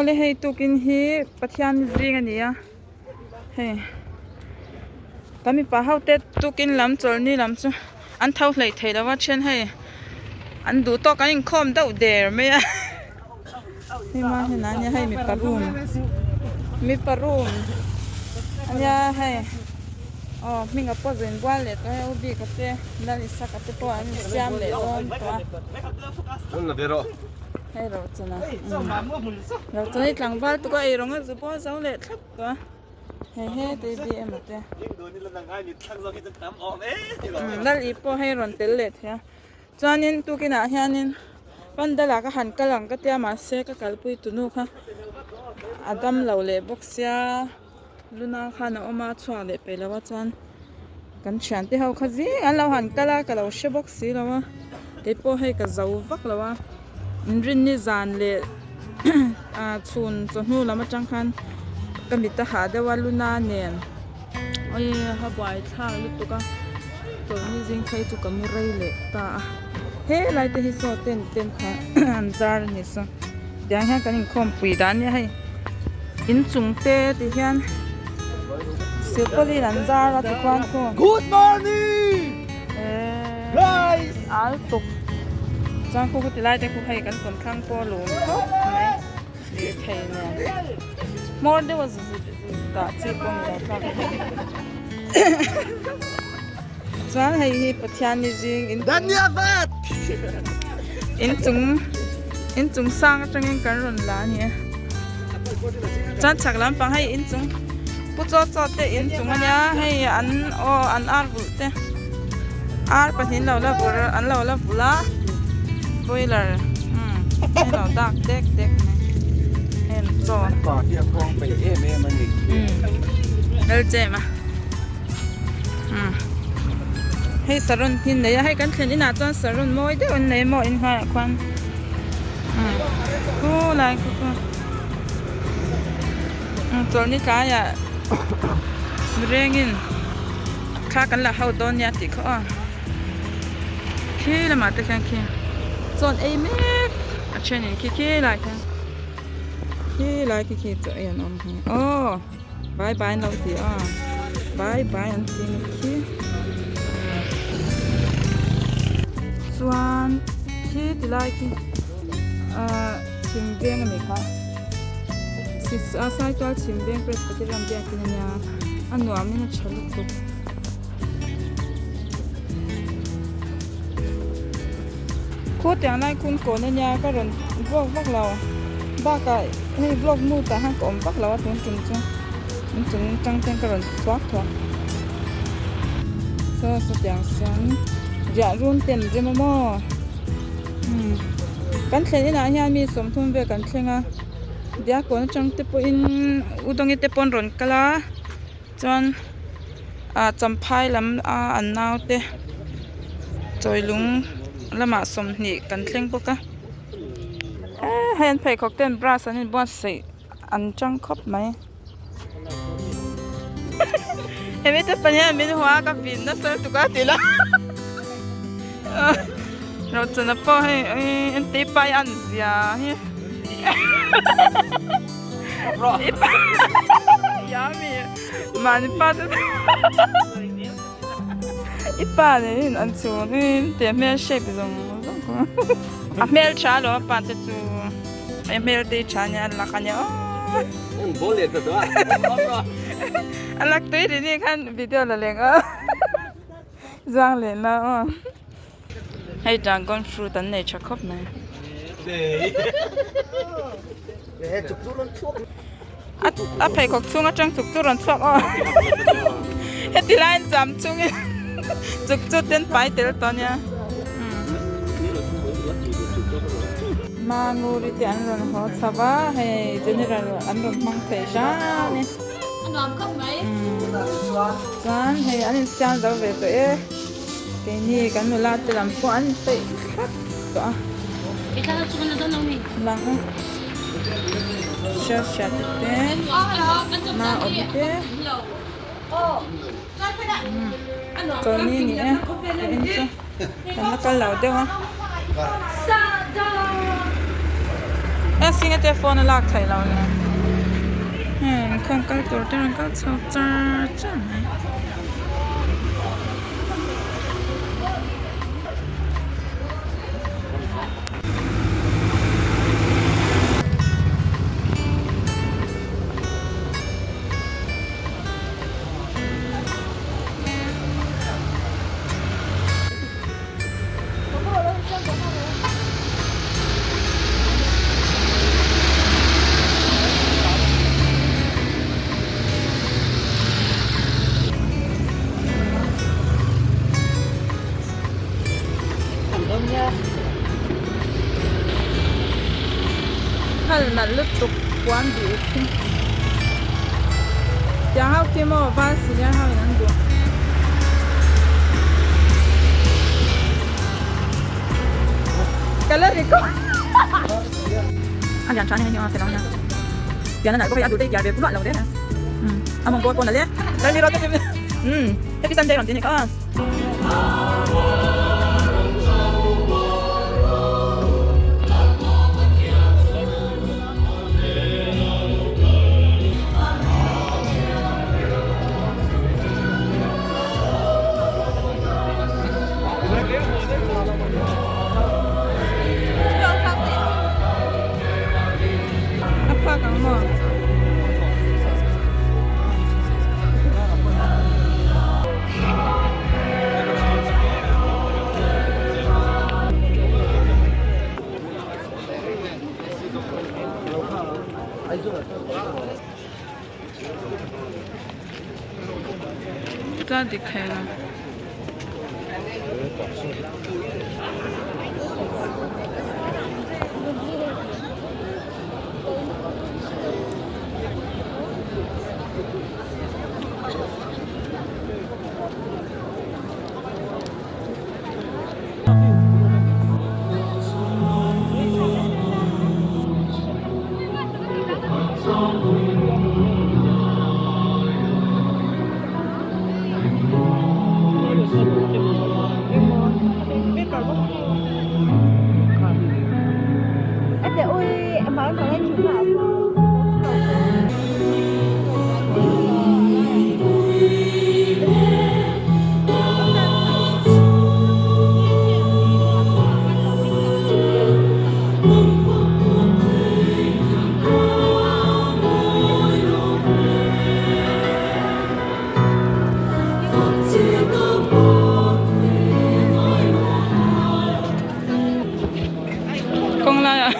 Awle hei tukin hi Pathian zing a ni a hei kan mipa ho te tukin lam chawlhni lam chu an tho hleih thei lo a then hei an duh tawk an inkhawm deuh der mai a hei ma henah ania hei mipa room mipa room ania hei aw hminga pawh zin bual leh tawh hei u bik a te Lalisaka te pawh an insiam leh dawn tawh a. Hei Rochana Rochana hi tlangval tuk a eirawng a zu pawh a zo leh thlap tawh a hei he tui bi emaw te lal ih pawh hei rawn tel leh thei a chuanin tukinah hianin pandal ah ka han kal ang ka tia mahse ka kalpui tunu kha a dam lo leh bawk sia. Luna khan a awm a, a chhuak leh peih lo a chuan kan thiante ho kha zing an lo han kal a ka lo hre bawk si lo a keipawh hei ka zo vak lo a inrinni zan leh ah chhun chawhnu lam atang khan ka mit a hah deuh a luna nen awii a buai thlak lutuk a chawlhni zing phei chu ka mu rei leh ta a helai te hi saw tent ten kha an zar a ni saw. Tiang hian kan inkhawm pui dan nia hei inchung te ti hian silpawlin an zar a tikhuan khu Good morning guys al tuk chuan khu khu ti lai te khu hei kan tawn thlang pawh a lawm khawp mai leh thei nen hmawr deuh a zu zu dah chi pawh ni lo thlak chuan hei hi Pathian-i zing in Dhanyavad inchung inchung sang atangin kan rawn la a ni a chuan chhak lampang hei inchung pu chaw chaw te inchung a nia hei an aw an ar vulh te ar pahnih an lo la vur an lo la vulh a boiler umm hei lo dak dek dek mai hei an chaw umm lal chem a. Hei saron hi an nei a hei kan thlen inah chuan saron mawi deuh an nei a maw in hmaiah khuan khulai khu chu chawlhni tlaiah mirengin thla kan la ho dawn nia tih kha aw khi lamah te khian khi chaw an ei mek a thenin khi khi lai khian khi lai khi khi chaw ei an awm hi aw. Bye bye an lo ti a bye bye an ti ni khi chuan khi ti lai khi ahh chhim veng a ni kha a saitual chhim veng presbyterian biakin a nia a nuam in a tha lutuk. Khu tiang lai kung kawn a nia ka rawn vlog vak lo bakah hei vlog mood ah khan ka awm vak lo a tun tum chu in chung tang ten ka rawn thuak thuak saw saw tiang siam riah run te an rem a maw umm kan thlen inah hian mi sawmthum vel kan thleng a diakkawn atang te pawhin u dawngi te pawh an rawn kal a chuan ah champhai lam a an naute chawilung lamah 20 kan thleng bawk a eee hei an pheikhawk ten brush an inbuatsaih an tang khawp mai hemi te pahnih hian min hua a ka vin nasa lutuk a ti la rawhchana pawh hei engti pai a an zia hi. Mahni pa te i pa nen in an chhung in te hmel shape zawng zawng kha a hmel tha lo a pa te chu a hmel te hi tha ania a lak ania aw a lak tui ri ni khan video la leng a zang leh la aw. Hei dragon fruit an nei tha khawp mai. A pheikhawk chhung atang chuk chu rawn chhuak aw. Heti lai an cham chungin chuk chu ten pai tel tawh ania. Manguri te an rawn haw chho va hei general an rawn hmang thei hram e. Chuan hei an insiam zo ve tawh e. Keini kan nula te lam pawh an peih thlap tawh a. Lang a. Hriat hriat te te ma awm te. Chawlhni ni e ka en chu kan la kal lo deuh a. E singa te phone a lak theih loh le heng inkhawm kal tur te rawn kal chho char char mai. Hal nalh lutuk puan bih uk hi tiang ho khi maw val senior ho in an duh. Ka la record a lian tha ni hei a nia pian a nalh bawk a hei a duh te hi pian ve luah lo deuh a mawng bawr pawh a nalh e happy sunday rawn ti a ni kha. A phak ang maw? Chuan dik thei lo. Kawng laiah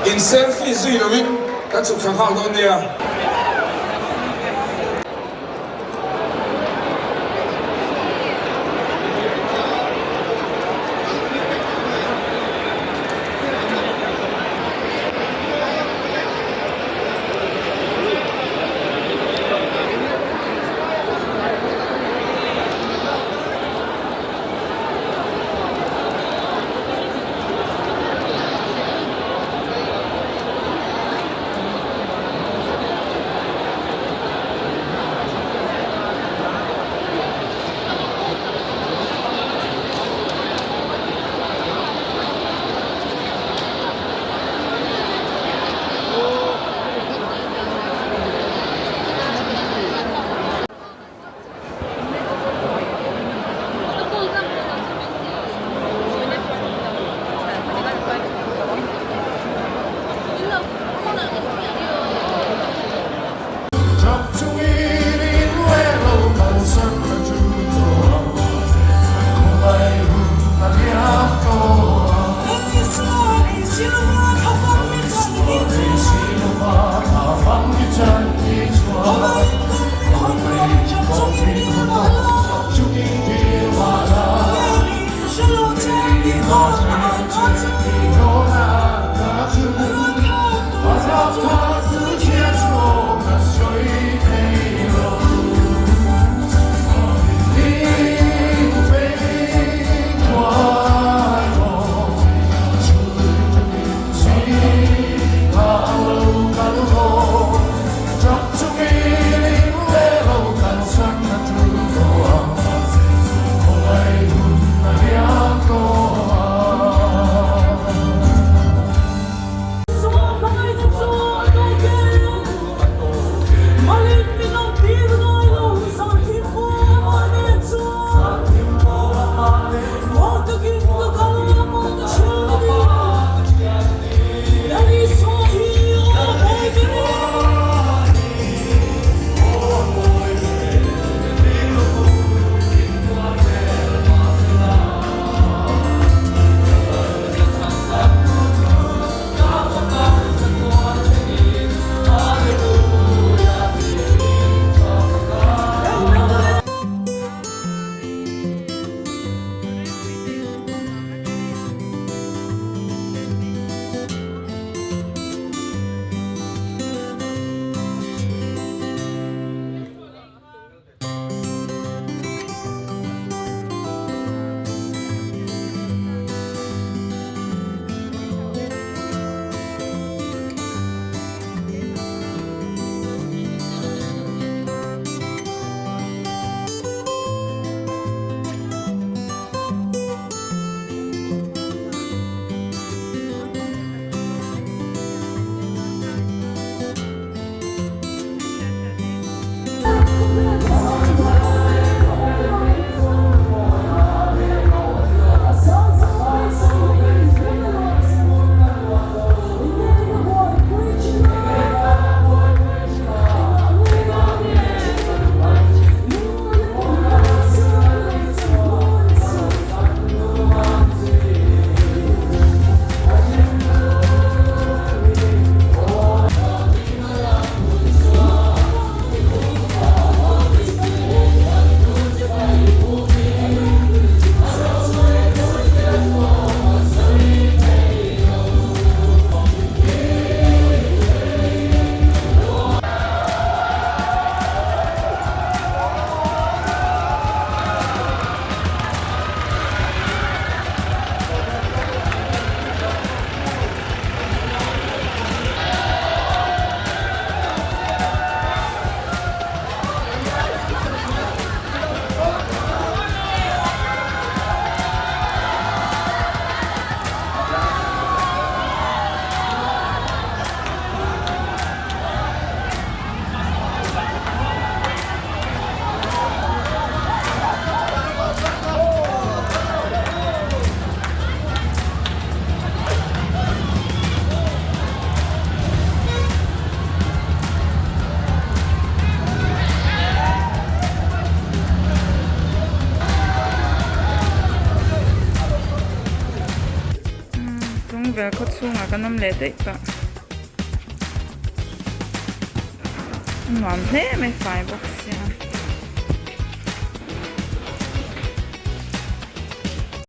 In selfie zui lovin kan chhuk thla nghal dawn nia. khaw chhungah kan awm leh daih tawh. A nuam hle mai fai bawk.